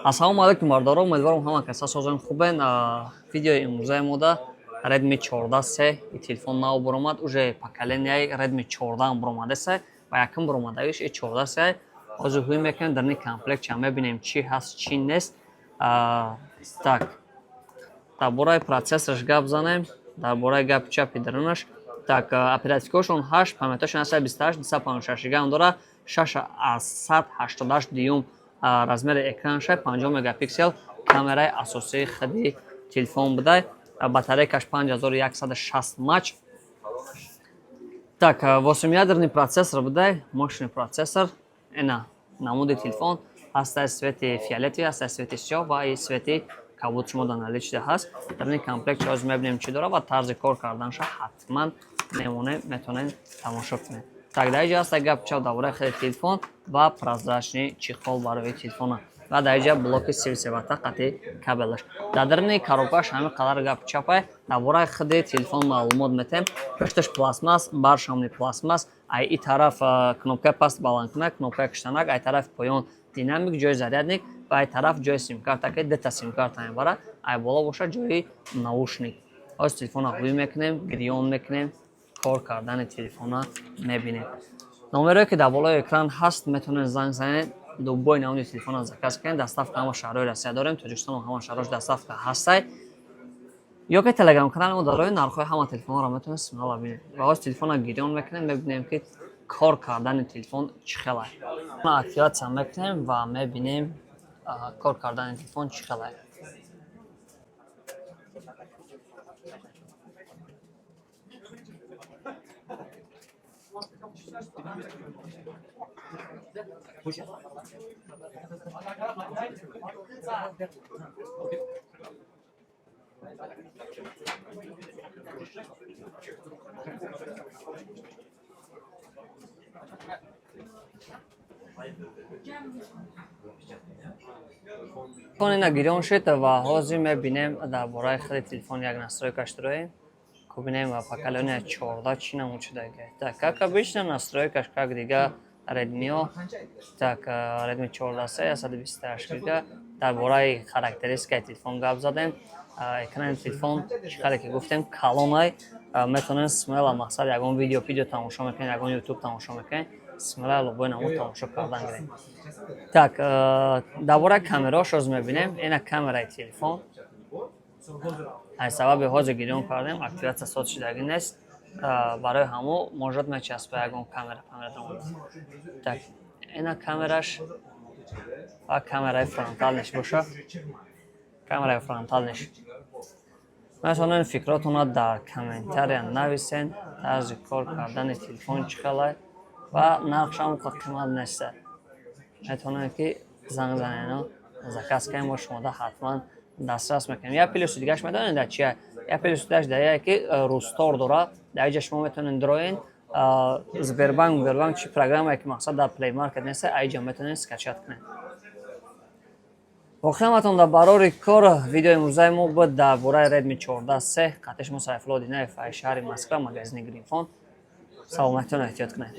Ассалому алайкум, бародаро, умедворам, ҳама каса созон хубен. Видеои имрӯзаи мода Redmi 14C. И телефон нав буромад, уже поколенияи Redmi 14 буромадеса ва якум буромадагиш и 14C. Ҳозир ҳуй мекунем, дар ин комплект ча мебинем, чӣ ҳаст, чӣ нест. Так, дар бораи процессораш гап занем, дар бораи гапи чапи дарунаш. Так, оперативкаошон 8, памяташон 128, 256 гигам дора, 6 аз 188 дюйм размери экранша, 50 мегапиксел камераи асосии худи телефон буда, батарейкаш 5160 мАч. Так, восьмиядерный процессор буда, мощный процессор. Ина намуди телефон ҳастай: цвети фиолетовый ҳастай, цвети сиёҳ ва и цвети кабуд шумо дар наличида ҳаст. Дар ин комплект чиҳоз мебинем, чӣ дора ва тарзи кор карданша ҳатман мемонем, метавонем тамошо кунем. Так, дар инҷа ҳаста гап чап дар бораи худи телефон ва прозрачный чехол барои телефона ва дар инҷа блоки 33 ватта қати кабелаш. Дар даруни коробкаш ҳамин қадар гап чапай. Дар бораи худи телефон маълумот метем. Пушташ пластмасс, баршамни пластмасс. Ай и тараф кнопкаи паст баландкунак, кнопкаи киштанак, ай тарафи поён динамик, ҷои зарядник ва ай тараф ҷои симкарта, ки дета симкарта мебарад. Ай боло бошад ҷои наушник. Ҳозир телефонро ҳуй мекунем, гирён мекунем, кор кардани телефона мебинем. Номерое, ки дар болои экран ҳаст, метавонед занг занед, любой намуди телефонро заказ кунед. Доставка ҳама шаҳрҳои Россия дорем, Тоҷикистон ҳама шаҳрҳош доставка ҳастай. Ё ки Телеграм канали мо дорои нархҳои ҳама телефонҳоро метавонед смело бинед. Ва ҳозир телефонро гирён мекунем, мебинем, ки кор кардани телефон чӣ хелай. Активация мекунем ва мебинем, кор кардани телефон чӣ хелай. Телефон ина гирён шуд ва ҳозир мебинем, дар бораи худи телефон як настройкаш дороем. Бинем, поколения 14 чӣ намуд шудага. Так, как обычно, настройкаш как дига Redmi. Так, Redmi 14C, 128 гига. Дар бораи характеристикаи телефон гап задем. Экрани телефон, чӣ қадар ки гуфтем, калонай. Метавонед смело, мақсад, ягон видео пидео тамошо мекунед, ягон Ютуб тамошо мекунед, смело любой намуд тамошо кардан гиред. Так, дар бораи камераош ҳозир мебинем. Ина камераи телефон. Аз сабаби ҳозир гирён кардем, активация соз шудагӣ нест, барои ҳамо может мечаспа ягон камера памера. Так, ина камераш ва камераи фронтальныйш боша, камераи фронтальныйш. Метавонед фикротонро дар комментария нависен, тарзи кор кардани телефон чӣ хелай ва нархшам қимат неста. Метавонед, ки занг занену заказ кунем, мо шумода ҳатман дастрас мекунем. Як плюси дигаш медонед дар чия? Як плюси дигаш дар яе, ки Рустор дора. Дар инҷа шумо метавонед дроен Сбербанк, Сбербанк, чи программае, ки мақсад дар Play Market неста, айҷа метавонед скачать кунед. Воқеан, дар барори кор. Видеои имрӯзаи мо буд дар бораи Redmi 14C. Қатъи шумо Сайфулло Динаев, шаҳри Москва, магазини Гринфон. Саломатитон, эҳтиёт кунед.